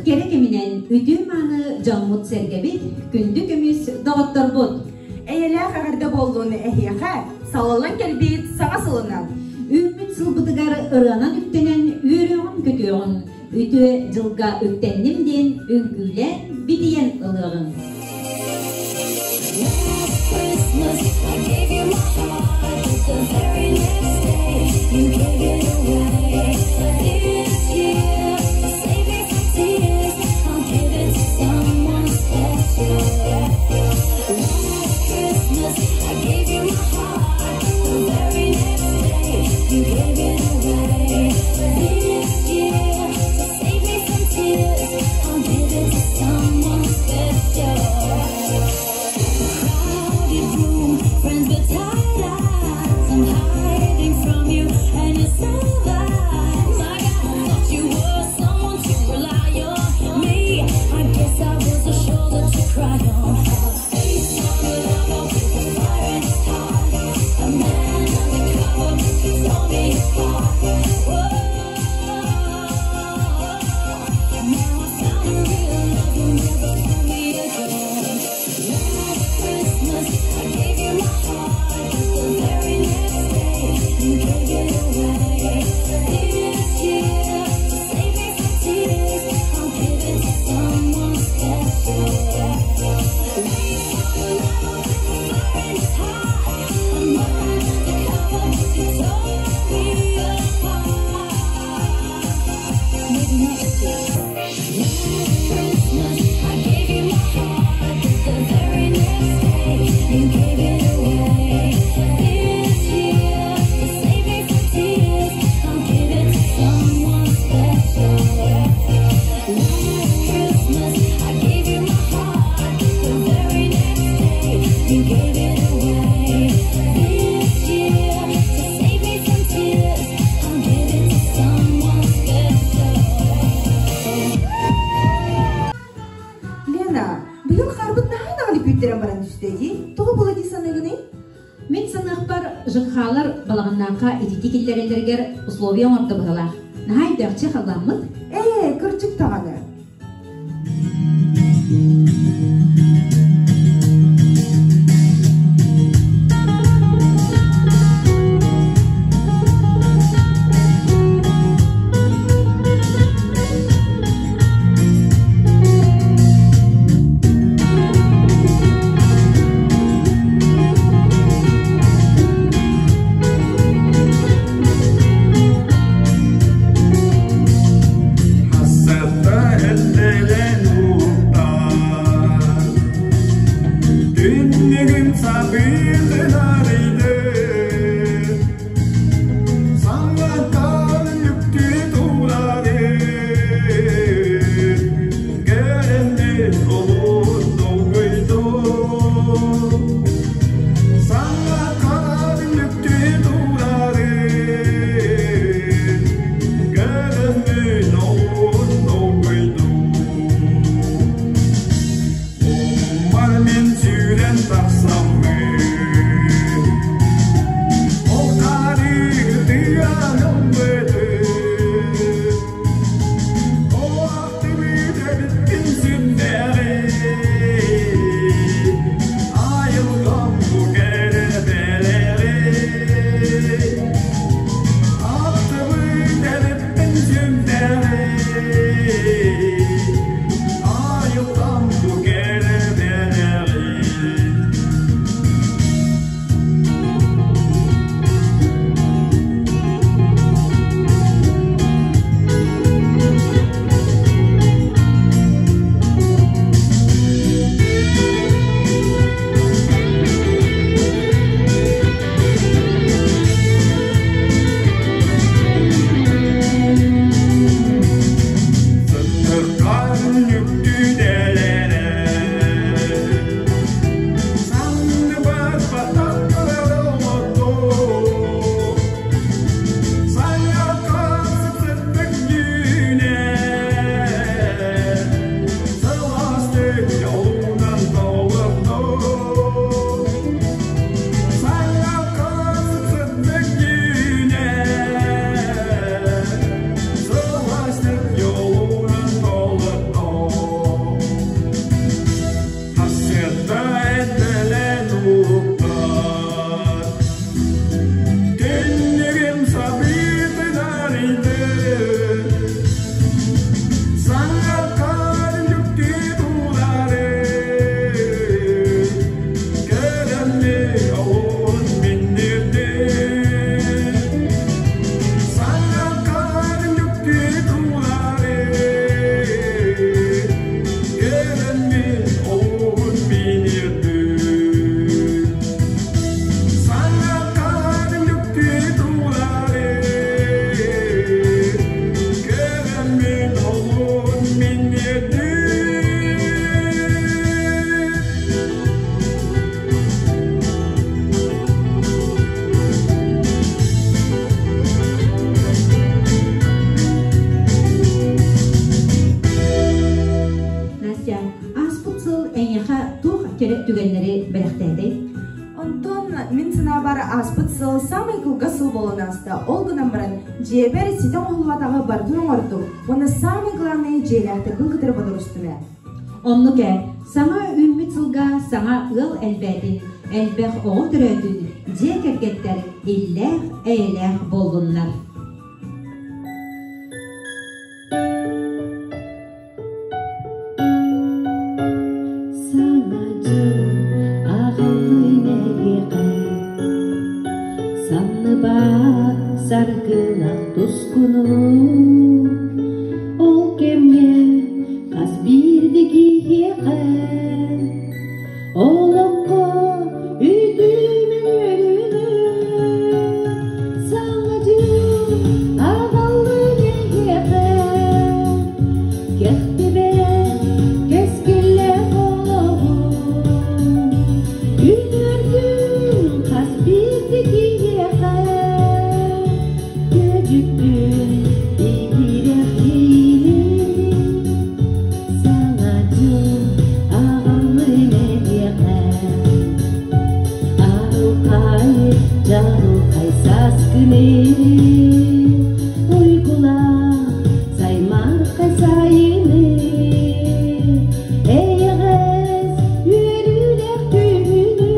кэрэ кэминэн үтүө-мааны дьоммут-сэргэбит, күндү көмүс доҕотторбут! Эйэлээх эҕэрдэ буоллун эһиэхэ, салаллан кэлбит саҥа сылынан! Үүммүт сылбытыгар ырыанан үктэнэн үөрүөҕүн-көтүөҕүн, үтүө дьылга үктэнним диэн үҥкүүлээн битийэн ылыаҕыҥ. Лена, быйыл хаарбыт наһаа даҕаны күүттэрэн баран түстэ дии. Тоҕо буола дии саныыгыный? Мин саныахпар, ЖКХ-лар балаҕаннаахха итити киллэрэллэригэр условия оҥордо быһыылаах. Наһаа өйдөөхчө халламмыт. Ээ, кырдьык даҕаны. Түннүгүм сабыытын арыйдым, Саҥаттан үктүү туурарын, Кэрэммин олус долгуйдум. Саҥаттан үктүү туурарын, Кэрэммин олус долгуйдум. Уммар мин сүүрэн тахсаммын. түгэннэри бэлэхтээтэй? Онтон мин санаабар ааспыт сыл саамай кылгас сыл буолан ааста. Ол гынан баран дьиэбэр ситэ оҥоһуллубатаҕы барытын оҥордум уонна саамай главное дьиэлээхтэрбин кытары бодорустум ээ. Оннук ээ, саҥа үүммүт сылга саҥа ыал элбээтин, элбэх оҕо төрөөтүн, дьиэ кэргэттэр иллээх, эйэлээх буоллуннар. Саҥа дьыл аҕаллын эһиэхэ, Санныбар саргылах тускуну. Ол кэмҥэ хас биирдии киһиэхэ Олоххо үтүмэн үөрүүнү Саҥа дьыл аҕаллын эһиэхэ Кэхтибэт кэскиллээх олоҕу Үтүөрдүн хас биирдии киһиэхэ Күөдьүттүн иһирэх иини Саҥа дьыл аҕаллын эһиэхэ Арылхай, дьарылхай сааскыны Уйгулаах саймаархай сайыны Эйэҕэс үөрүүлээх күһүнү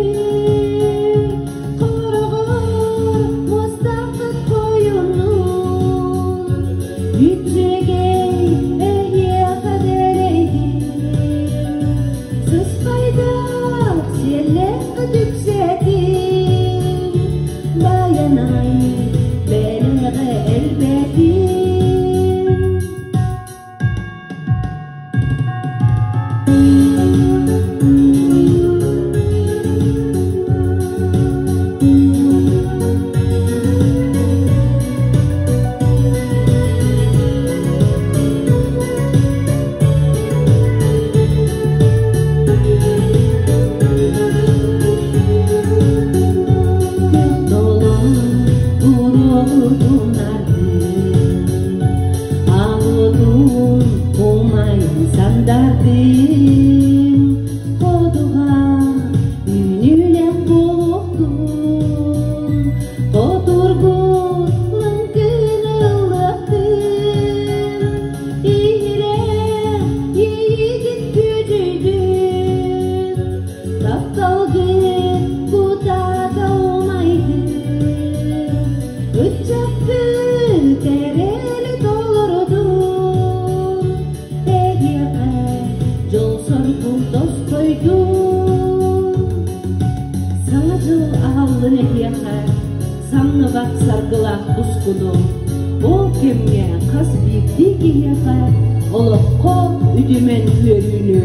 Хороҕор муостааххыт хойуннун Үчүгэй эһиэхэ дэлэйдин Сыспайдаах сиэллээххэ үксээтин Байанай бэлэҕэ элбээтин. Күн долун туруорутунардыы Аҕытын умайын сандардын Хотуга үүнүүлээх буолуохтун Хотургут лыҥкын ыллыахтын Иһирэх иэйиигит күөдьүйдүн Тапталгыт кутаата умайдын Ыччаккыт эрэли толордун, Эһиэхэ дьол-соргу тосхойдун. Саҥа дьыл аҕаллын эһиэхэ самныбат саргылаах тускуну, Ол кэмҥэ хас биирдии киһиэхэ олоххо үтүмэн үөрүүнү.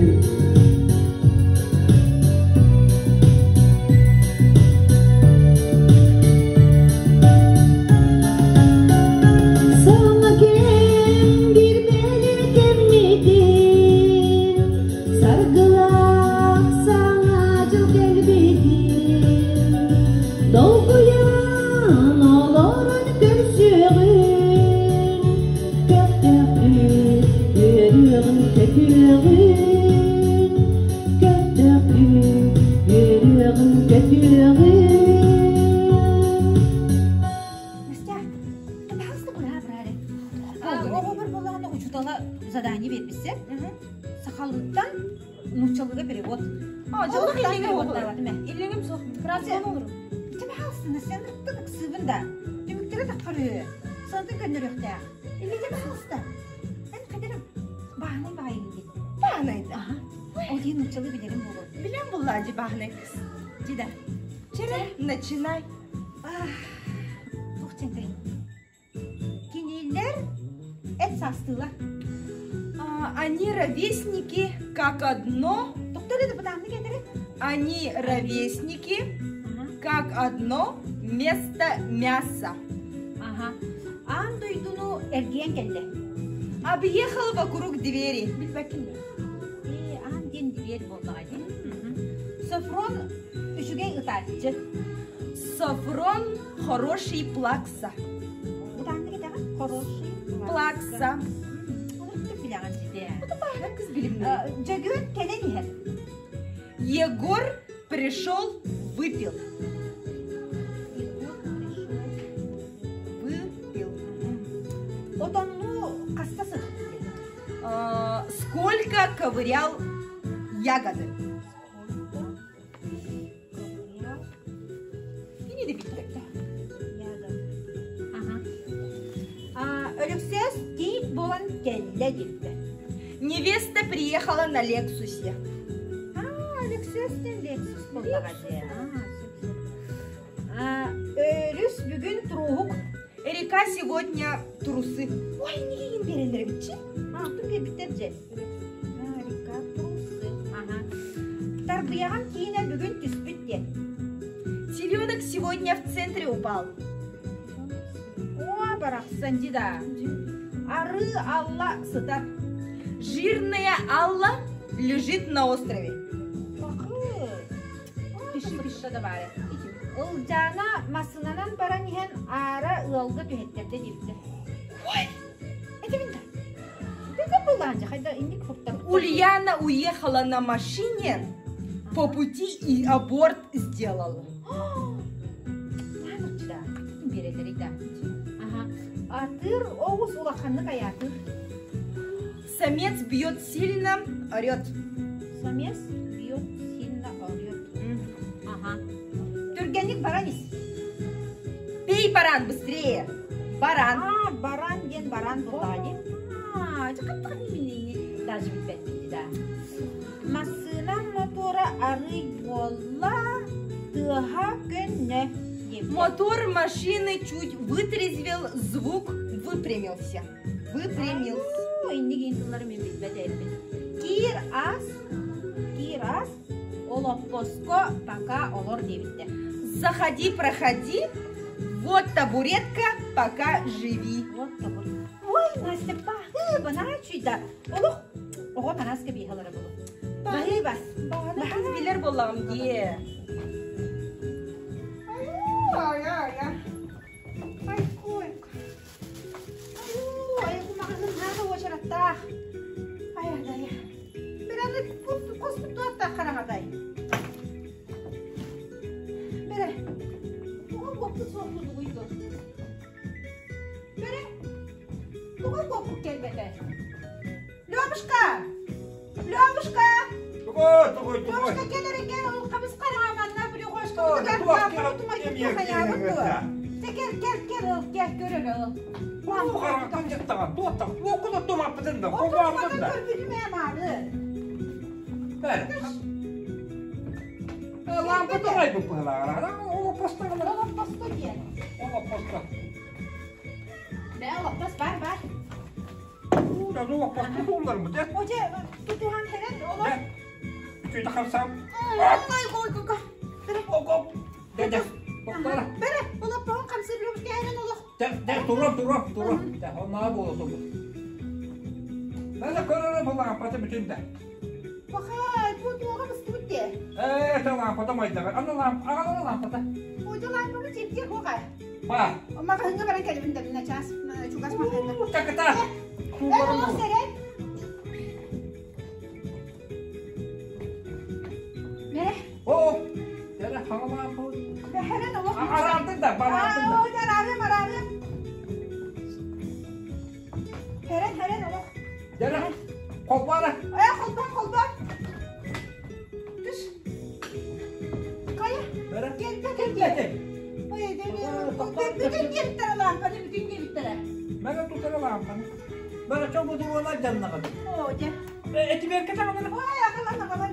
Саҥа кэм биир кэммитин, Саргылаах саҥа дьыл кэлбитин, Долгуйан олорон көрсүөҕүн, Көхтөөхтүк үөрүөҕүн көтүөҕүн, Көхтөөхтүк үөрүөҕүн көтүөҕүн. Настя, пожалуйста, куда брали? Оҕобор буоллаҕына учуутала задание биэрбиссе. Сахалыттан нууччалыга перевод. Дьоллох иллэҥим переводтаабатым ээ. Иллэҥим суох. Францияны олорум. Пожалуйста, Настя, ыксыыбын да. Түмүктэрэ таххар үһү. Сонтун көннөрүөхтээх. Иллэҥэ, пожалуйста. Эн хадырым. Бааһынай баайыгын дии. Бааһынай. Аха. Ол диэн нууччалыы билэрим буолуо. Билэн буллаа дии бааһынай кыз. Дьида. Чэрэ, начинай. Туох дьэнтэй? Кинилэр эт саастыылар. Они ровесники, как одно. Доктор это бытааннык этэрэ? Они ровесники, как одно место мяса. Ага. Аан дойдуну эргийэн кэллэ. Объехал вокруг двери. Билбэккин Ээ, аан диэн дверь буоллаҕа дии. Софрон үчүгэй ытааччы. Софрон хороший плакса. Бытааннык этэҕин? Хороший плакса. Олордук билэҕин дии. Кыз билимнэ. Дьөгүөр кэлэн иһэр. Егор. пришел, выпил. Егор пришел. Выпил. Отонну хаста сыт? Сколько ковырял ягоды? Сколько ковырял Кини да билбэт. ягоды? Ага. Өлөксөөс тиит буолан кэллэ диэбитэ. Невеста приехала на Лексусе. А, Өлөксөөстөн Лексус буоллаҕа дии. А, өрүс бүгүн турууһук. Река сегодня трусы. Ой, нигин берелер битчи. А, тун биэрбиттэр дьэ. А, река трусы. Ага. Тарбыйаҕым киинэ бүгүн түспүт диэн. Теленок сегодня в центре упал. О, барахсан да. Арыы алла сытар. Жирная Алла лежит на острове. Бакы. Пиши, пиши. да баары. Ылдьаана массыынанан баран иһэн аара ыалга түһэттэрдэ диэбитэ. Ой, это мин Бэкэ булаанча хайда инник футтар. Ульяна уехала на машине по пути и аборт сделала. Мааныччыда биэрэллэрий да. Аха. Атыыр оҕус улаханнык айаатыыр. Самец бьет сильно, орет. Самец бьет сильно орет. Ага. Түргэнник баран ис. Пей, баран, быстрее. Баран. А, баран диэн баран буоллаҕа дии. А, даже билбэппин да. Массыынам мотуора арый буолла, тыаһа көннө диэбитэ. Мотор машины чуть вытрезвел, звук выпрямился. Выпрямился. Инник тыллары мен билбэт эбиппин. Киир ас, киир ас, олоппоско пока олор диэбиттэ. Заходи, проходи, вот табуретка, пока живи. Вот тобур. Ой, Настя, баһыыба, наачуйда. Олох, оҕо танаска биһалара булу. Баһыыба. Баҕана кыз билэр буоллаҕым дии. Ай, ай, ай. Ай, койка. Ай, маҕаһын хаана уочараттаах. Ай, адай. Бираны хоспут туаттаах хараҥатай. Бере. Тугун коппут суох курдугуйду. Бере. Тугун коппут келбете. Лёвушка! Лёвушка! Тугой, тугой, тугой. Лёвушка кел эрэ кел, ол хабыс хараҥа манна билигошка Кел, кел, кел, ол кел, көрөр ол. Хараҥаттан дьыттаҕан, туоттан, уоккун оттумаппытын да, холбообутун да. Көрбүтүм ээ мааны. Бэр. Лампа тоҕайбыт быһылааҕар. Олоппостаҕалар. Олоппосто диэн. Олоппосто. Бэ, олоппос бар, бар. Олоппосто туулларбыт, э? Оже, тутуһан хэрэн, олор. Үчүгэй хамсаам. Ой, ой, ой, ой. Оп, оп. Дэ, Тоқтара. Бэрэ, олоппоһун хамсыр Лёвушка хэрэн олох. Дэ, дэ, турам, турам, турам. Дэ, оннаа буола турбут. Бәле көрөрө бу лампата бүтүн да. Пахай, бу туоҕа быстыбыт дee. Ээ, это лампата майдаҕа. Аны ламп, аҕалара лампата. Ожо лампабы чептиэх хуоҕа. Ба. Маҕаһыҥҥа баран кэлэбин да мин час, чугас маҕаһыҥҥа. Таката. Эн олох сэрэн. Мэ. О, Дэрэ хаҥа лампа. Бэхэрэн олох. Араардын да, бараардын да. Ой, араарым, араарым. Хэрэн, хэрэн олох. Дэрэ, холбара. Э, холбон, холбон. Түс. Кая. Бэрэ. Кэлбэ, кэлбэ. Ой, бүтүн диэбиттэрэ лампаны, бүтүн диэбиттэрэ. Мэрэ тутара лампаны. Бэрэ чоҥ будуруона дьаннаҕын. О, дьэ. Этибиэркэ таҕалана. Ой, аҕалан, аҕалан.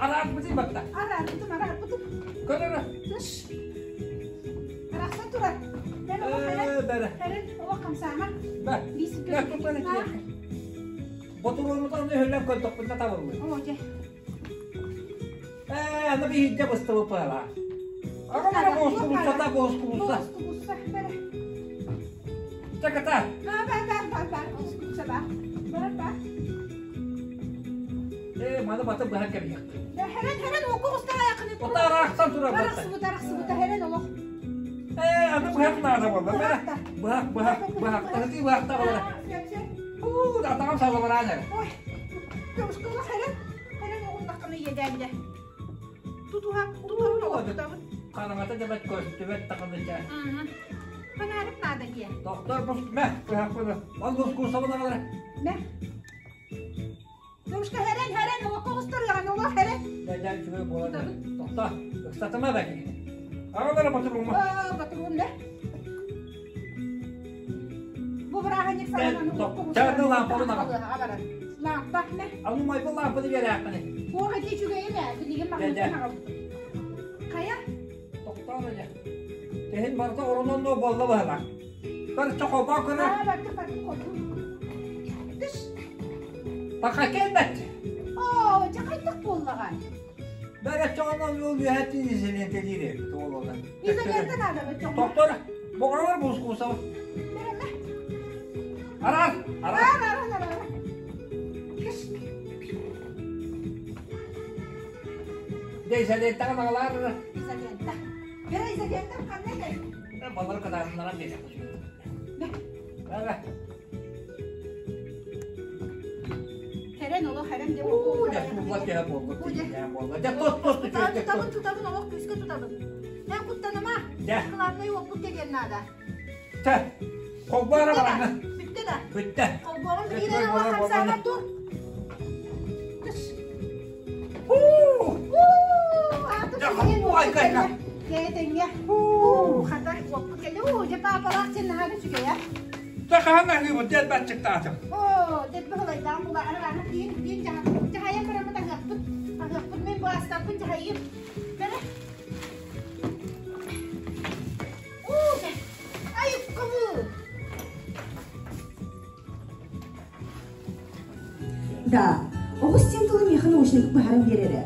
Араарбытый батта. Араарбытым, араарбытым. Көрөрө. Тыш. Арахсан турар. Бэр олох хэрэн. Бэрэ. Хэрэн олох хамсаама. Бэр. Биис Бэр тутан этибиэркэ. Ботуруонутан өһүлэн көрдөхпүнэ табыллый. О, дьэ. Ээ, аны биһиджэ быстыбы пыала. Аҕалара боскубуссата боскубусса. Боскубусса, бэрэ. Чаката. Бар, бар, бар, бар, боскубусса бар. Бар, бар. Ээ, маны баты быһан кэбиһиэхпит. Хэрэн, хэрэн, оку устара якыны. Отарахсан турар батта. Арахсыбыт, арахсыбыт, хэрэн олох. Ээ, аны быһах наада буолла. Бэрэ. Быһах, быһах, быһах. Таһытыы быһахта буолла. Уу, атаҕым салыбыраан эрэ. Ой, девушка, олох хэрэн. дьэ. Тутуһа, тутуһа олордутабын. Хараҥата да бэт көстүбэт даҕаны дьэ. Фонарик наада дии. Доктор, бу мэ, быһахпын. Ол бускуусабын аҕалара. Мэ. Девушка, хэрэн, хэрэн, олоххо оҕустарыаҕын, олох хэрэн. Дьэ, дьэ, үчүгэй буолар. Тохто, ыксатыма бэ киһини. Аҕалара ботуруҥма. Ботуруун да. Бу бырааһынньык саҕанан Чааны лаампабын аҕал. Лаампа, мэ. Ану майбын лаампаны биэрээхпини. Туох ити үчүгэйи мэ, билигин маҕаһыынтан аҕалбытым. Хайа? Тохтоон эле. Тэһин барыта оронон но буолла быһалаах. Барыта холбоо көрөр. Барыта барыта холбуу. Тыш. Баха кэлбэт. Оо, дьэ хайдах буоллаҕай? Бэрэ чоҕонон уол үөһэттин изолентэлиир эбит уолуна. Изолента надо бы чоҕо. Доктор, боҕоролор бускуусабыт. Бэрэмэ. Арар, арар. Арар, арар, арар. Кыш. Дэ изолентаҕа наҕалаар Изолента. Бэрэ изолентам ханна этэй? Балар кытаатыннаран биэрэ. Бара. Хэрэн олох хэрэн дьэ Уу, дьэ суулла түһэ буолбут буолла. Дьэ тос тос Тутабын тутабын олох күүскэ тутабын. Эн куттаныма. Дьэ. Главное уоппут кэлиэн наада. Тэ. Холбоора бараҥҥа. Бүттэ да. Бүттэ. Холбоҕун билигин олох хамсаабат дур. Хаһан аһыыбыт диэн баччыктаатым. Оо, деп быһылайдаан була арыгааны тиин тиин дьаһайан бараммыт аһыахпыт. Аһыахпыт мин бу астарбын дьаһайыым. Бэрэ. Уу, айыккыбы. Да, оҕус диэн тылы миэхэ научнайдык быһааран биэрэрэ.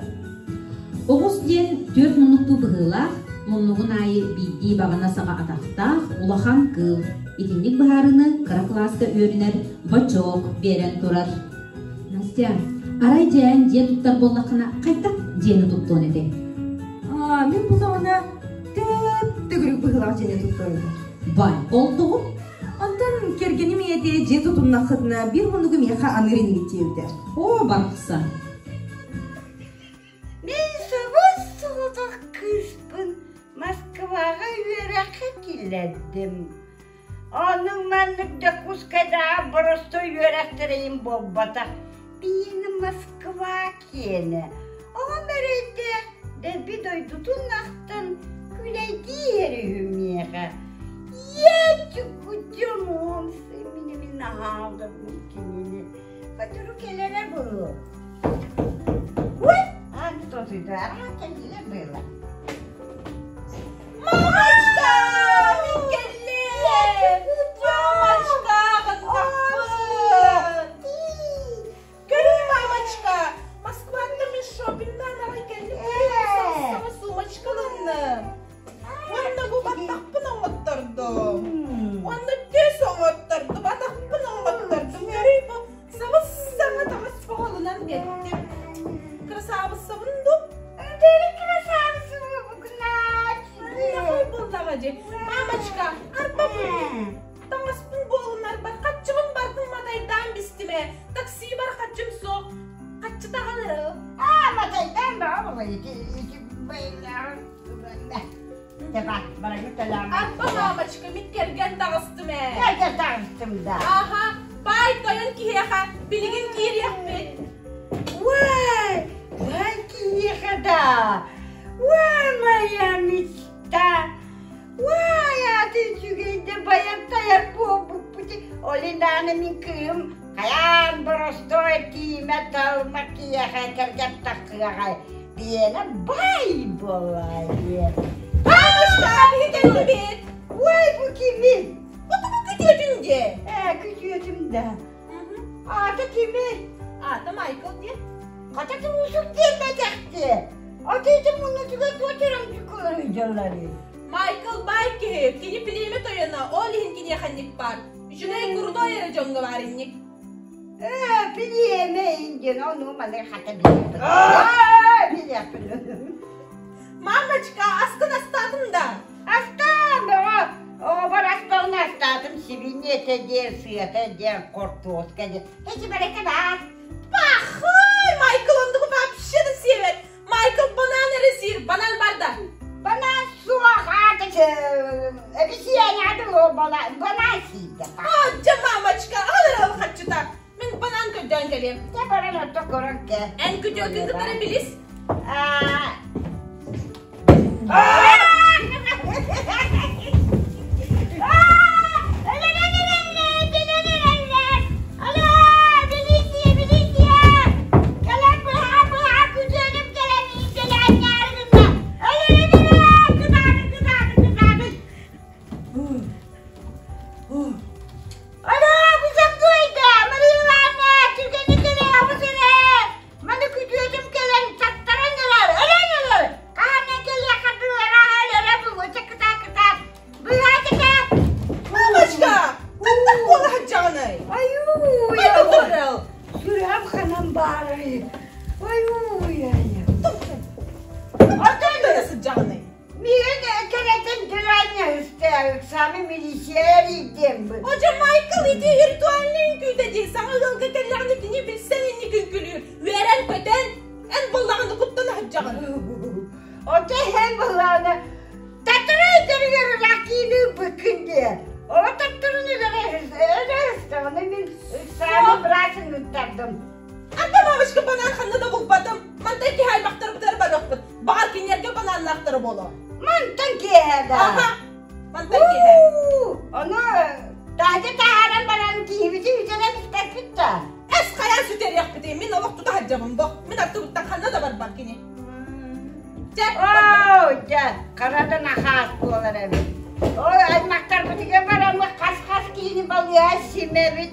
Оҕус диэн түөрт муннуктуу быһыылаах, муннугун аайы биирдии баҕана саҕа атахтаах улахан кыыл. Итинник быһаарыыны кыра кылааска үөрэнэр бочок биэрэн турар. Настя, арай дьээн дьиэ туттар буоллаххына хайдах дьиэни туттуон этэй? Аа, мин буллаҕына төп-төгүрүк быһыылаах дьиэни туттуом этэ. Бай, ол тоҕо? Онтон кэргэним ийэтэ дьиэ тутуннаххытына биир муннугу миэхэ аныыр инигит диэбитэ. Оо, барахсан. Мин собус-соҕотох кыыспын Москваҕа үөрэххэ киллэрдим. Оннук маннык Дьокуускайдааҕы боростуой үөрэхтэрэйим буолбатах. Биини Москва киэнэ. Оҕом эрэйдээх дэлби дойдутун ахтан күлэйдии иһэр үһү миэхэ. Ийээ чукучум мин мин аһаалым кинини. Сотору кэлэрэ буолуо. Ой, а кто ты да? А, было. Мамочка! Мин кэллим! Мамочка, гыннахпын! Көрүҥ, мамочка! Москваттан мин шопингтан аҕай кэллим. Саҥа сумочка ылынным. Уонна бу баттахпын оҥоттордум. Уонна төс оҥоттордум, атахпын оҥоттордум. Көрүй бу сабыс-саҥа таҥас оҕолунан кэттим. Красавицабын дуу? Буоллаҕа дии. Мамочка, арба таҥаспын буолунарбар хаччыбын бардым матайдаан бистим ээ. Таксибар хаччым суох. Хаччы таҕалары. Аа, матайдаан баҕа була ити ити Арба, мамочка, мин кэргэн таҕыстым ээ. Кэргэн таҕыстым да. Аха, баай тойон киһиэхэ билигин киириэхпит. Уай, баай киһиэхэ да. Уай, моя мечта. Уай, аты үчүгэйдэ байар тайар буолбуппут. Ол инааны мин кыыһым хайаан боростуой тиимэ талма киһиэхэ кэргэн тахсыаҕай. Биэнэ бай буоллаа Бабушка, биһи кэллибит. Ой, бу кимий? Отуку күтүөтүн дьэ. Ээ, күтүөтүм да. Аата кимий? Аата Майкл диэн. Хата туусук диэмэтэхти. Атыыты муннутугар туотурам дьаллары. Майкл бай киһи, кини племя тойоно, ол иһин киниэхэнник баар. Үчүгэй крутой эрэ дьоҥҥо баар инник. Ээ, племя индиэн, ону маны хата билиэхпин. Билиэхпин. Мамочка, аскын астаатым да. Астаан бөҕө. Оҕобор ас бөҕөнү астаатым, сибиньиэтэ диэн, сыата диэн, хортуоска диэн. Эчи бэрэкэ баар. Пахай, Майкл оннугу вообще да сиэбэт. Күтүөкүн кытары билис. Маны күтүөтүм кэлэн таттаран ылар, өлөн ылар. Хаһан кэлиэхэ быара өлөрө бугуча кытаа-кытаат. Быһаатыка! Мамочка, хантан буола сылдьаҕыный? Айуу, Айуу, сүрэҕим ханан баарый? Айуу, Оттон да сылдьаҕыный? Миигин кэлэтин дьылаанньа экзамен милиция эрийдиэммин. Ожа Майкл ити виртуальный үҥкүүтэ дии саҥа ыалга кэллэҕинэ кини билсэн инник үҥкүлүүр үөрэн-көтөн эн буоллаҕына куттана сылдьаҕын. Ото эн буоллаҕына татырай дөрүгэр ракины быкын диэ. О таттырын өлөрө мин экзамен быраатын ыттардым. Анда бабушка банан ханна да булбатым. Мантан киһи аймахтарбытыгар барыахпыт. Баҕар кинилэргэ банааннаахтара буолуо. Мантан киэһэ да. Аха. Мантан киэһэ. Ону таһдьа таһааран баран киһибити үтэрэн испэппит да. Эс хайа сүтэриэхпитий? Мин олох тута сылдьабын бо. Мин аттыбыттан ханна да барбар кини. Дьэ. Оо, дьэ, харадан ахаас буолар эбит. Ой, аймахтарбытыгар бараммыт хас-хас киһини балыыһа симэбит.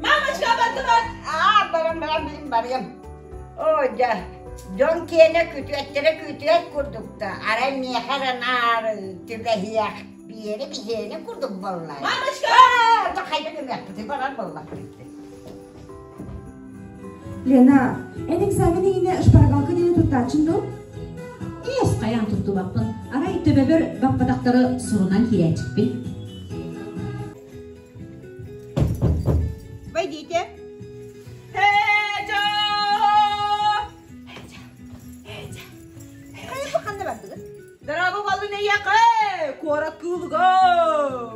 Мамочка, бардыбат! Аа, баран баран билин барыам. Оо, дьэ, дьон киэнэ күтүөттэрэ күтүөт курдук да, арай миэхэ эрэ наар түбэһиэх, биэри биһиэни курдук буолла. Мамочка! Аа, да хайда гыныахпытый барар буоллахпыт. Лена, эн экзамен иһинэ шпаргалка диэни туттааччын дуо? Эс хайаан туттубаппын. Арай төбөбөр баппатахтары сурунан киирээччиппин. Войдите. Һээдьэ! Һээдьэ! Хайа бу ханна бардыгыт? Дорогу балын эйэхэ! Куорат кыылыгар!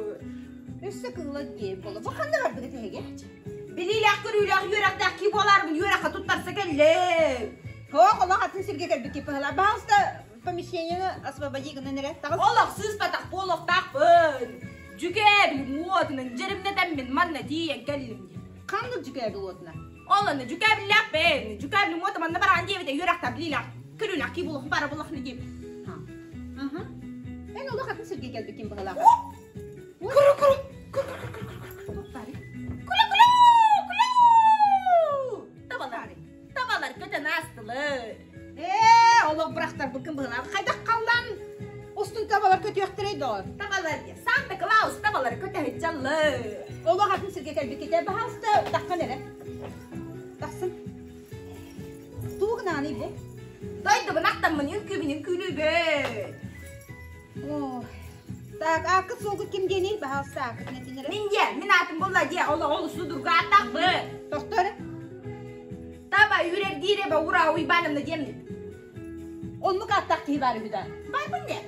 Өссө кыыла диэн буолла. Бу ханна бардыгыт эһиги? Билиилээх, көрүүлээх, үөрэхтээх кии буолаарбын үөрэххэ туттарса кэллим. Хоох, олох атын сиргэ кэлбит киппыһылар. Пожалуйста, помещениены освободи гынан эрэ. Таҕыс. Олох сыыспатах буолуохтаахпын. Дьүкээбил уотунан дьэримнэтэммин манна тиийэн кэллим дии. Ханнык дьүкээбил уотуна? Ол онно дьүкээбиллээхпин. Дьүкээбилим уота манна бараан диэбитэ үөрэхтэ билиилээх, көрүүлээх кии буолуох бара буоллахына диэбит. Аха. Эн олох атын сиргэ кэлбиккин быһалаах. Куру куру куру куру куру куру Кулу кулу кулу Табалар табалар көтөн аастылар. Ээ, олох бырахтарбыккын быһалаах. Хайдах халлаан устун табалар көтүөхтэрэй доҕор? Табалар Санта Клаус табалар көтөһүччаллар. Олох атын сиргэ кэлбиккитэ, баһаалыста таххан эрэ. Тахсын. Тугу гынаный бу? Дойдубун ахтаммын үҥкүүбүн үҥкүүлүүбүн. Ой. Так, ааккыт суолгут ким диэний? Баһаалыста ааккытын этин эрэ. Мин диэ, мин аатым булла диэ, олох олус судургу ааттаахпын. Тохтоо эрэ. Таба үрэрдиир эбэ ура Уйбаановна диэммин. Оннук ааттаах киһи баар үһү да. Баарбын диэ.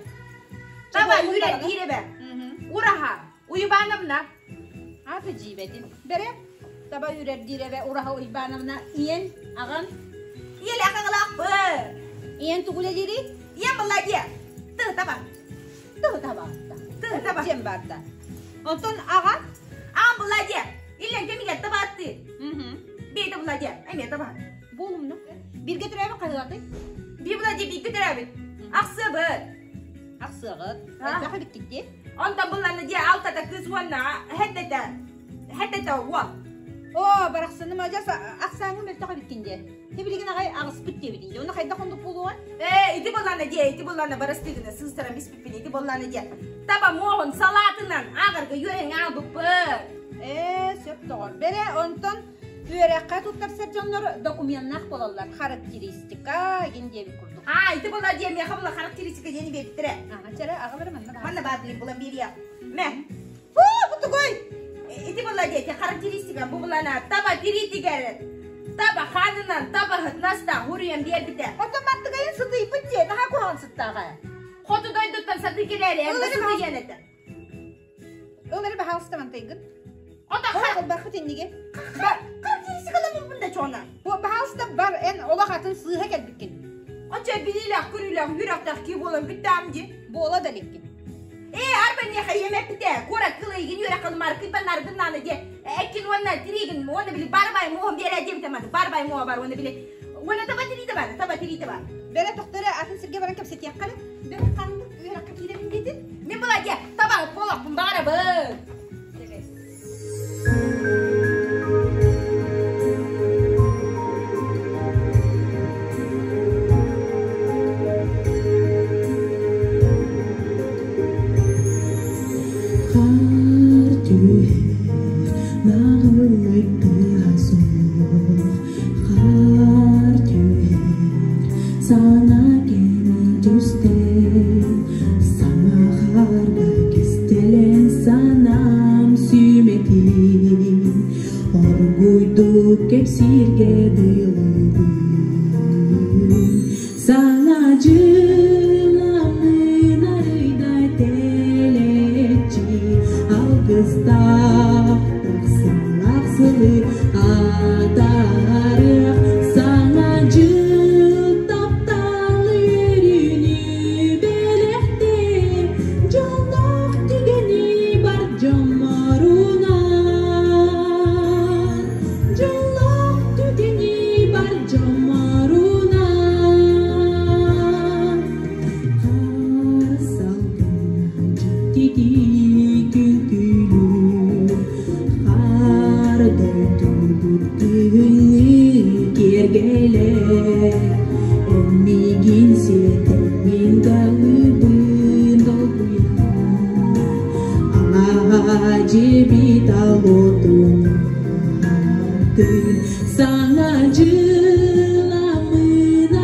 Таба үрэрдиир эбэ. Ураһа Уйбановна. Аата дьиибэтин. Бэрэ, таба үрэрдиир эбэ Ураһа Уйбановна ийэн, аҕан. Ийэлээх аҕалаахпын. Ийэн тугу үлэлиирий? Ийэм была диэ. Тыы таба. Тыы таба. Тыы таба. Дьиэм барда. Онтон аҕа? Аҕам была диэ. Иллэҥ кэмигэр табааттыы. Бэйэтэ була диэ, эмиэ табаһар. Буолумна. Бииргэ төрөөбүт хаһыаты? Биир була диэ, бииргэ төрөөбүт. Ахсыабыт. Ахсыаҕыт. Элбэх эбиккит дии. Онтон булланна диэ алтата кыыс уонна хэттэтэ хэттэтэ уол. Оо, барахсаным адьас ахсааҥҥа мөлтөх эбиккин диэ. Ти билигин аҕай аҕыспыт диэбитин дии. Онно хайдах оннук буолуоҕай? Ээ, ити буоллаана диэ, ити буоллаана барастыгына сыыстаран биспиппин, ити буоллаана диэ. Таба муоһун салаатынан ааҕарга үөрэҥ аалбыппыт. Ээ, сөп доҕор. Бэрэ, онтон үөрэххэ туттарсар дьоннор докуменнаах буолаллар. Характеристика игин диэбит курдук. Аа, ити буолла диэ, миэхэ буолла характеристика диэни биэрбиттэрэ. Аха, чэрэ, аҕалары манна баар. Манна баар билин булан биэриэ. Мэ. Фу, бу тугуй? Ити буолла диэти характеристика бу булана таба тириитигэр таба хаанынан таба һытнаста хуруйан биэрбитэ. Оттон мантыгайын сытыйбыт дии, наһаа куһаҕан сыттааҕа. Хоту дойдуттан сатыы кэлээри эрдэ сытыйан этэ. Ол эрэ баһаалыста мантайгын. Ото Ылбархыт инниги. Характеристика. Характеристикаламмыппын да чуона. Бу баһаалыста бар эн олох атын сыыһа кэлбиккин. Оччо билиилээх, көрүүлээх, үөрэхтээх киһи буолан бүттэҕим дии. Буола да иликкин. Ээ, арба миэхэ ийэм эппитэ, куорат кылайыгын үөрэх ылымаары кыйбаннааргын наана диэ. Эккин уонна тириигин уонна били барбай муоһун биэрээ диэбитэ маны барбай муоһа бар уонна били уонна таба тириитэ бар, таба тириитэ бар. Бэрэ тохторо атын сиргэ баран кэпсэтиэххэ эрэ. Бэрэ ханнык үөрэххэ киирэбин диэтин? Мин була диэ, таба буолуохпун баҕарабын. Хаар түһэр, наҕыллык тыаһа суох. Хаар түһэр, саҥа кэми түстэй. Саҥа хаарга кистэлэҥ санаам сүмэтин Оргуйдук кэпсииргэ дылыбын. Саҥа дьылаҥын арыйда тэлэччи, Алгыстаах тахсыылаах сылы атаарыах. Саҥа дьыл таптал үөрүүнү бэлэхтээ, Дьоллоох түгэни бар дьомморунан. Дьоллоох түгэни бар дьомморунан. Хаар салгына дьиктитик үҥкүүлүүр, Хаар дойдубут күһүҥҥү киэргэлэ. Эн миигин сиэтэн мин даҕыбын долгуйан, Алаадьыбыт алуотун ааттын Саҥа дьыламмын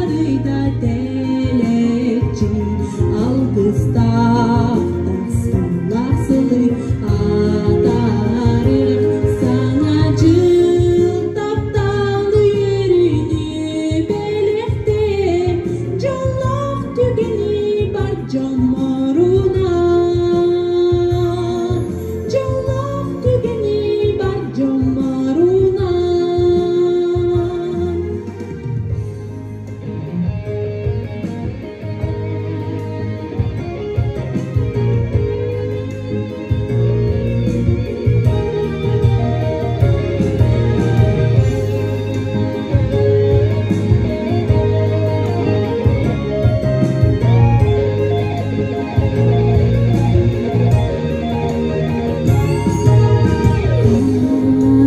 арыйда тэлэччи, Алгыстаах тахсыылаах сылы атаарыах. Саҥа дьыл таптал үөрүүнү бэлэхтээ, Дьоллоох түгэни бар дьомморунан. Дьоллоох түгэни бар дьомморунан.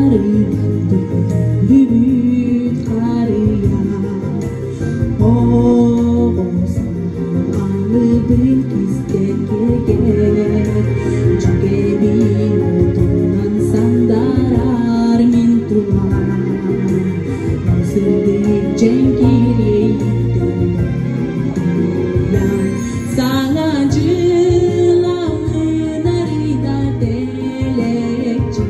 Харыйдан харыйа, оҕо алыбын кистэтигэр, Дьүгэбин отунан сандарар мин тулам. Сырдык дьэҥкириэйиттэн Саҥа дьыламмын арыйда тэлэччи,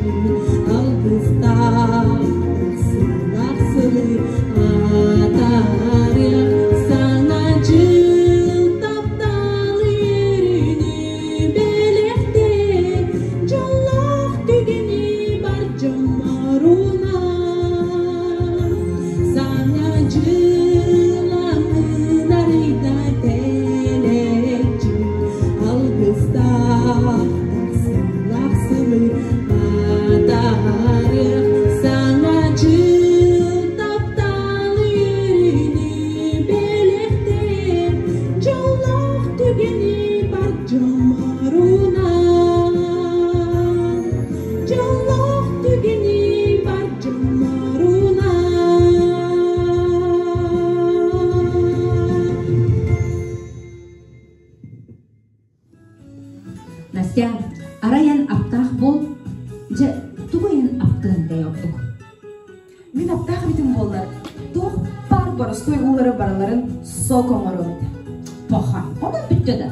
Алгыстаах тахсыылаах сылы атаарыах. Саҥа дьыл таптал үөрүүнү бэлэхтээ, Дьоллоох түгэни бар дьомморунан. Саҥа дьыламмын арыйда тэлэччи, Алгыстаах тахсыылаах сылы атаарыах. Саҥа дьыл таптал үөрүүнү бэлэхтээ, Дьоллоох түгэни бар дьомморунан. Дьоллоох түгэни бар дьомморунан. Настя, арай эн аптаах буол. Дьэ, тугу эн аптыан этэй ордук? Мин аптаах эбитим буоллар, туох баар боростуой уулары барыларын сок оҥоруом этэ. Паха, онон бүттэ да.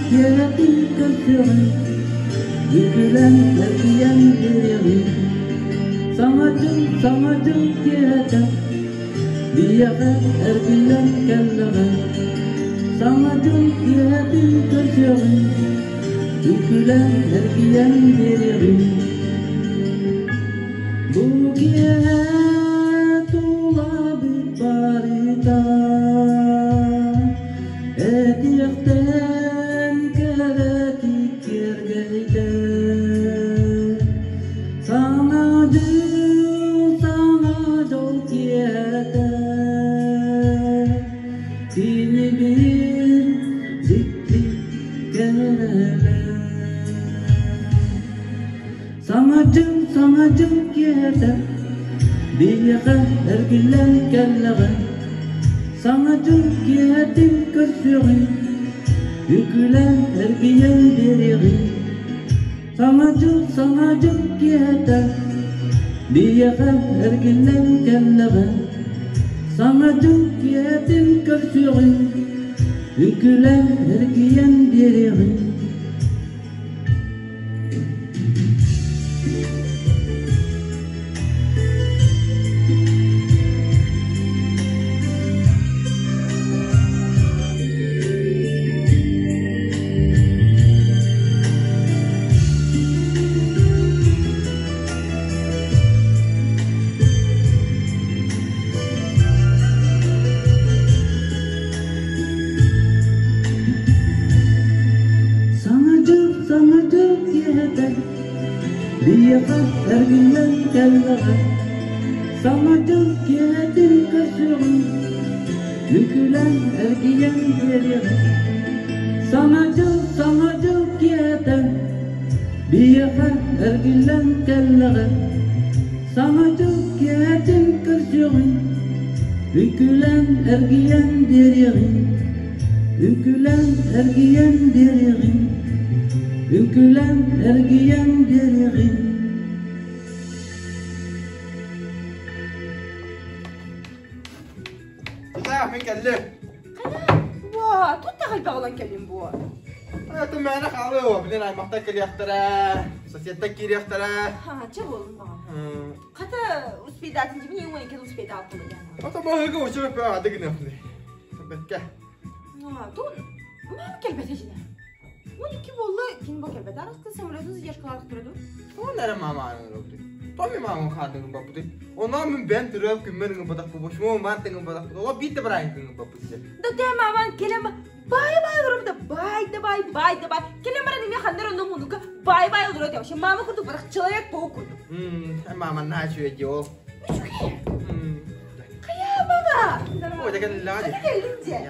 киэһэтин көрсүөҕүҥ, Үкүлэн эргийэн биэриэҕиҥ. Саҥа дьыл, саҥа дьыл киэһэтэ, Биһиэхэ эргиллэн кэллэҕэ. Саҥа дьыл киэһэтин көрсүөҕүҥ, Үкүлэн эргийэн биэриэҕиҥ. Бу киэһэ тулабыт барыта Этиэхтэн кэрэтик киэргэйдэ. Саҥа дьыл, саҥа дьол киэһэтэ Кини биир дьикти кэрэлэ. Саҥа дьыл, саҥа дьыл киэһэтэ, биһиэхэ эргиллэн кэллэҕэ. Саҥа дьыл киэһэтин көрсүөҕүҥ, үкүлээн эргийэн биэриэҕиҥ. Саҥа дьыл, саҥа дьыл киэһэтэ, биһиэхэ эргиллэн кэллэҕэ. Саҥа дьыл киэһэтин көрсүөҕүҥ, үкүлээн эргийэн биэриэҕиҥ. Саҥа дьыл, саҥа дьыл киэһэтэ, биһиэхэ эргиллэн кэллэҕэ. Саҥа дьыл киэһэтин көрсүөҕүҥ, үкүлэн эргийэн биэриэҕиҥ. Саҥа дьыл, саҥа дьыл киэһэтэ, биһиэхэ эргиллэн кэллэҕэ. Саҥа дьыл киэһэтин көрсүөҕүҥ, үкүлэн эргийэн биэриэҕиҥ. Үҥкүүлээн эргийэн биэриэҕиҥ, үҥкүүлээн эргийэн биэриэҕиҥ. Итаа, мин кэллим. Буа, тут таҕайбаҕалан кэллим буо. Это мээнэ хаалыа, билин аймахтар кэлиэхтэрэ, соседтар киириэхтэрэ. Ха, чэ буолун баҕа. Хата успейдаатын дьибини уон икки успейдааппылы. Ото маһыга учур пөө ады гыныахны. Бэккэ. Тун, мама кэлбэтэ дьинэ. 12 буолла, кин бу кэлбэтэ. Араста самолетун задержкалаах тураду. Туон эрэ мама аныгы Томми мамам хаадыгын баппыты. Онон мин бэм төрөөп күммэр ыҥын батах бу шмо мар тыҥын батах бу. О бит брайын тыҥын баппыты. Да те маман келем бай бай олорум да бай да бай бай да бай. Келем баран эме ханнар онно мунука бай бай олорот вообще мама курдук барах человек паук курдук. Мама начу дьол. Хайа мама. Ой, да кэллэҕэ дии. Кэллим дии.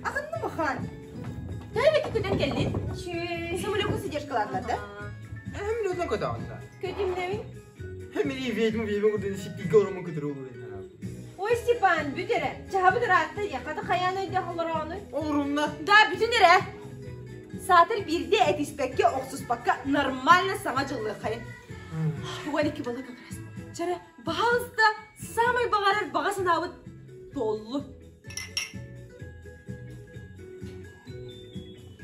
Ахынны махан. Тәйбе көтөн кэллин. Самолетку задержкалаатылар да? Самолетун көтөҕүн да. Көтүмнэбин. Мини ведьму ведьму курдук сиппикке орумун көтөрө олорун. Ой, Степан, бүт эрэ. Чаһабыт ыраатта дии. Хата хайаан өйдөөх олороҕунуй? Олорумна. Да, бүтүн эрэ. Саатар биирдэ этиспэккэ, охсуспакка нормально саҥа дьыллыаххайын. 12 была как раз. Чара, баһаалыста, самай баҕарар баҕа санаабыт толлу.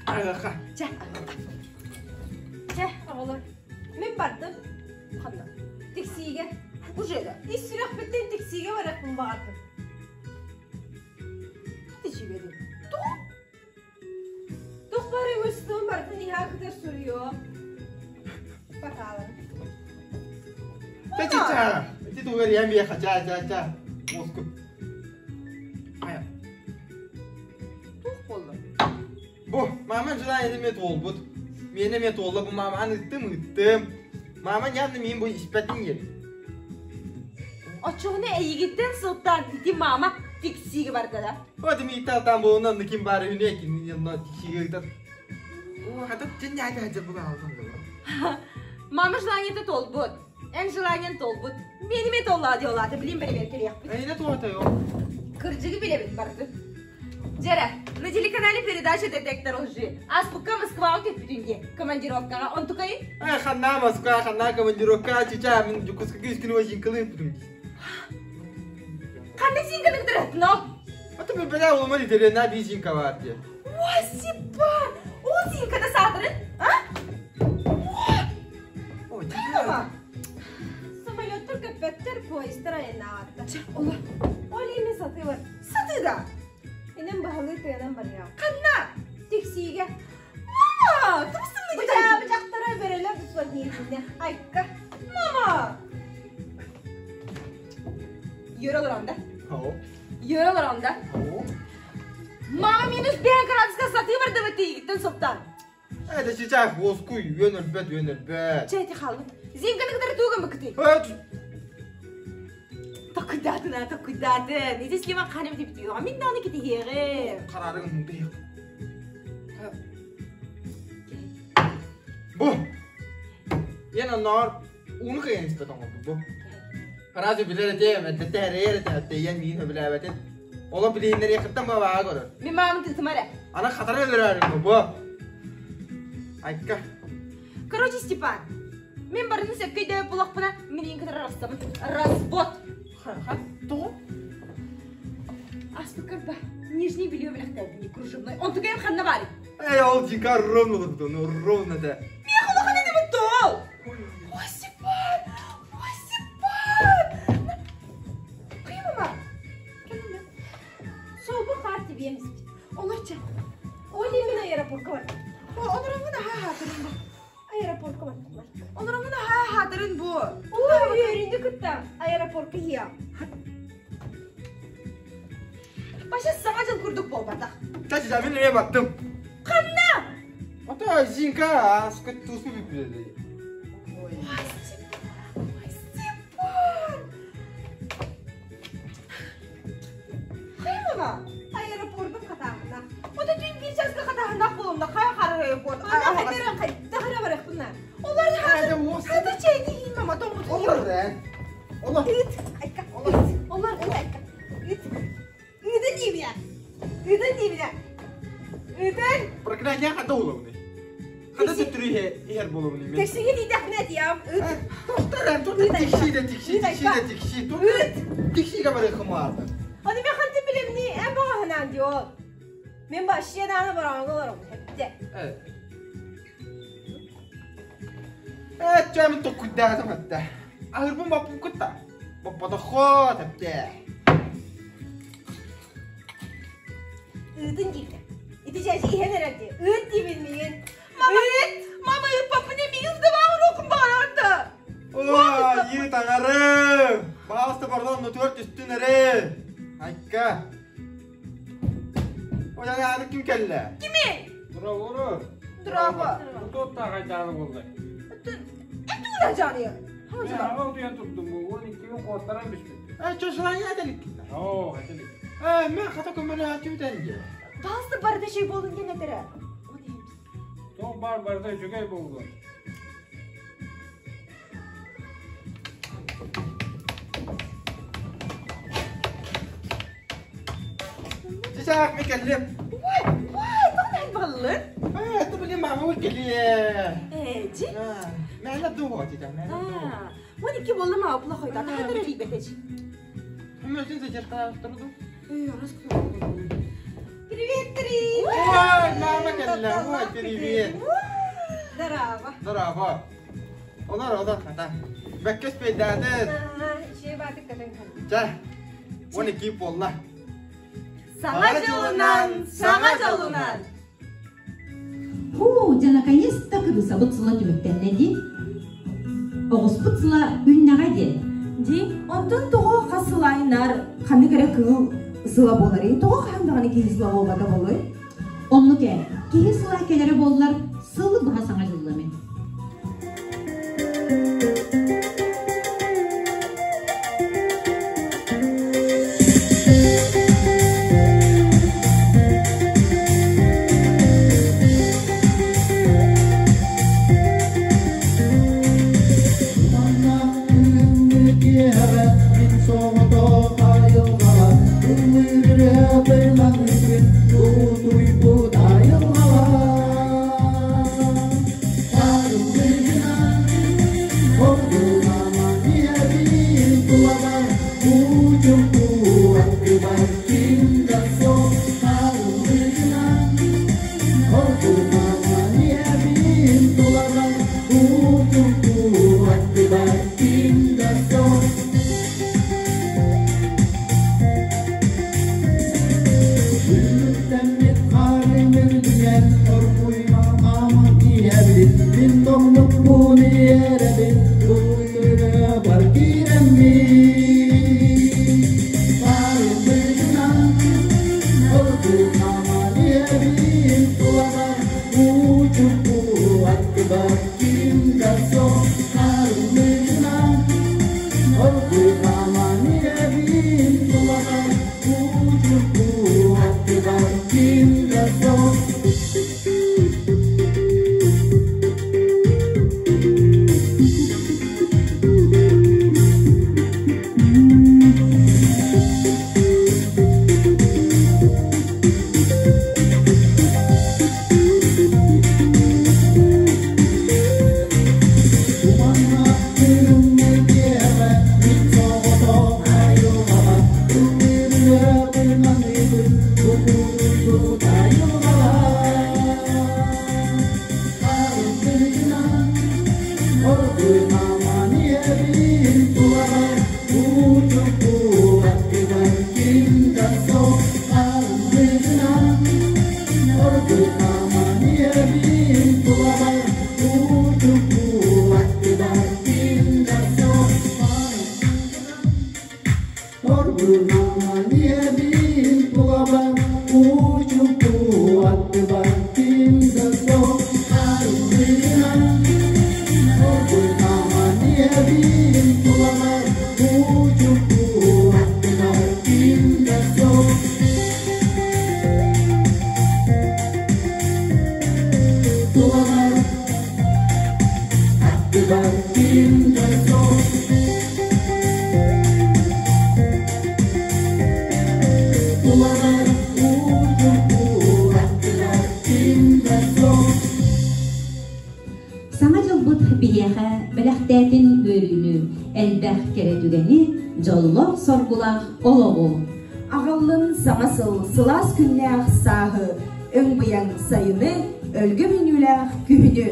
Аҕаха. Чэ, Чэ, оҕолор, мин бардым. Ханна? Тиксиигэ. Уже да. Ис сүрэхпиттэн тиксиигэ барыахпын баҕардым. Тичибедим. Туох? Туох бары устун барытын иһаа кытар суруйуом. Бакаалар. Ча-ча-ча. Ити тугар иһэн биэхэ ча-ча-ча. Мозгу. Айа. Туох буолла? Бу, маман желание эмиэ туолбут. Миэнэ эмиэ туолла. Бу мамаҕын ыттым, ыттым. Маман явно миин бу испэтин диэн. Оччоҕуна эйигиттэн сылтаан ити мама тиксиигэ барда да? Вот миитталтан буолуна онно ким баар үһүнэ кинини онно тиксиигэ ыытар. О, хата тиннээти хадьа була алсан Мама желаниета толбут. Эн желаниен толбут. Миэниме толлаа диолаата билим бэрэбиэркэлиэхпит. Эйне туота йо. Кырдьыгы билэбит бардык. Дьэрэ, на телеканале передача «Детектор лжи». Аспыкка Москваҕа көппүтүн дии, командировкаҕа. Онтукай? Эй, ханна Москва, ханна командировка, чича, мин Дьокуускайга үс күн уозинкалыы ыппытым дии. Ханна зинканы кытараттын ол? А то мен бэлээ улума италиана бизинка бар дии. Ой, Степан! Ол Зинкада саатырын, а? Ой, Мама! Самолеттар көппөттөр, поездтар айаннаабатта. Чэ, ола. Ол име сатыылар. Сатыыда! Инем баһылыы тыанан барыам. Ханна? Тиксиигэ. Мама! Тумсумны Бычаа бычахтара бөрөлөр бусула Айка. Мама! Yürü олорон да. О. Yürü олорон да. О. Мама минус 5 градуска сатыы бардыбыт тиигиттен соттан. Это сейчас воскуй, үөн өлбөт, үөн өлбөт. Чэ, ити хаалбыт. Зинканы кытары тууган быкытый. Эт, Токуйдаатын, а, токуйдаатын. Ити Слиман ханым типтиги. Мин дааны китиһиэҕим. Карарыгын мунтыйык. Бу. Ен онноор ууну кыйан испэт оҥорбут бу. Разве билэр этим, эттэ эрээр этэ, тэйэн миин хөбүлээбэтин. Оло билииннэри кыттан бабаага көрөр. Мин маамын тыытыма эрэ. Ана хатара өлөрөөрүҥ бу. Айка. Короче, Степан, мин барыны сөпкө өйдөөбүт буоллахпына, мин иин кытары арахсабын. Развод. Ха, тоҕо? Аспыккар ба, нижний белье бэлэхтээбитин кружевной. Онтукайым ханна баарый? Эй, ол дика ровно олорбут, ровно да. Миэхэ улахан этибит тоол! Ой, Степан! Ой, Степан! Кыймама! Кэлиннэ. Суобу хаар тибиэм испит. Олорча. Ол имен аэропортка бар. Олорон аха хаатырын бу. Аэропортка бар. Олорон аха хаатырын бу. Ой, үөрүүнү кытта аэропортка хиа. Баша саҥа дьыл курдук буолбатах. Кстати, мин эмиэ баттым. Ханна? Ата Зинка аскыт туспу бүппүлэди. Ой, Степан! Ой, Степан! Хаймама! Аэропортун хатааһына. Ота түн биир часка хатааһынах буолумна хайа харар аэропорт. Ана хатыран хайдахара барахпына. Олар Хайда уос. хата чайды иин мама тоңмут. Олор э. Олор. Ыт, айка. Олор. Олар ыт айка. Ыт. Ыытын диибинэ. Ыытын диибинэ. Ыытын. Проклятие хата уловны. Хата төттүрү иһэр боловны мен. Тексиги диидэхпинэ этиям. Ыт. Тохтор, тут тикси да тикси, тикси да тикси. Тут тиксиге бары хымаарды. Оны мен хантын билемни эн баҕаһынаан диол. Мен башье дааны бараҥа олором. Хепте. Э. Э, чамын токуйдаатым атта. Ахырбын баппын кутта. Баппатахо тепте. Ыытын диибинэ. Ити чээчи иһэн эрэр дии. Ыыт диибин миигин. Мама, ыыт! Мама, ыыт паппыне миигин сдаваҕын руукун баҕарарда. Ой, йы таҥарым! Баалыста пардон, но түөрт үстүн эре. Айка. Ой, аны ким кэллэ? Кими? Браво! Браво! Тут тағайдааны болды. Этуна жаныйы. Мен аға утуян турдум, 12-ге қуаттаран түспүт. Э, чошулан ядалик. Оо, хатылык. Э, мен хата көмөлө атыбытан же. Баалыста барыта шей болдун диэн этере. Тоқ бар барда үчүгэй болду. Чичаак мен кэллим. Ой, ой, тоҕо баллын? Э, ты блин, мама кэллиэ. Эчи. Мэнэ дуо тита, мэнэ дуо. 12 болла ма опла хойда. Тахатара рибетеч. Мен сен жертаастырду. Эй, арас Привет, Три! Ой, мама кэллэ. Ой, привет. Здорово. Здорово. Олар, олар, хата. Бэккес пейдаатын. Ишей батык катын калды. Чэ, 12 болла. Саҥа дьолунан, саҥа дьолунан! Хуу, дьэ наконец-то кырыысабыт сыла түмүктэннэ дии. Оҕуспут сыла үүннэҕэ диэн. Ди, онтон тоҕо хас сылайынар ханнык эрэ кыыл сыла буоларый? Тоҕо хаһан даҕаны киһи сыла буолбата буолуой? Оннук ээ, киһи сыла кэлэрэ буоллар, сылы быһа саҥа дьыллами. Манна күҥҥү киэһэҕэ мин соҕотох айылҕаҕа ыллыыр ырыа ылланыыбын уутуйбут айылҕаҕа. Оргуй мама иһэбин, мин тоҥмуппун иэрэбин, Туйга бар киирэммин. Барыбытынан оргуй мама иһэбин, Тулабар уу-чуппу аттыбар ким да суох. Барыбытынан оргуй мама иһэбин, Тулабар уу-чуппу аттыбар ким да суох. Саҥа дьылбыт биһиэхэ бэлэхтээтин үөрүүнү, элбэх кэрэ түгэни, дьоллоох-соргулаах олоҕу. Аҕаллын саҥа сыл, сылаас күннээх сааһы, өҥ-быйаҥ сайыны, өлгөм үүнүүлээх күһүнү.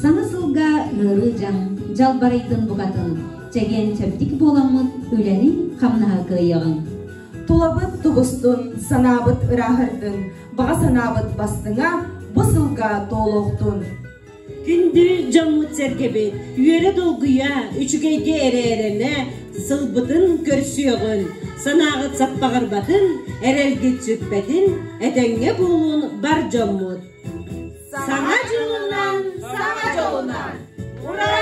Саҥа сылга ыарыы дьаҥ, дьалбарыйтын букатын, чэгиэн-чэбдик буоламмыт үлэни хамнаһа кыайыаҕыҥ. Тулабыт тубустун, санаабыт ырааһырдын, баҕа санаабыт бастыҥа бу сылга туолуохтун. Күндү дьоммут-сэргэбит, үөрэ-долгуйа, үчүгэйгэ эрэ эрэнэ, сылбытын көрсүөҕүн, санааҕыт саппаҕырбатын, эрэлгит сүппэтин, этэҥҥэ буолуун бар дьоммут. Саҥа дьылынан, саҥа дьолунан! Ура!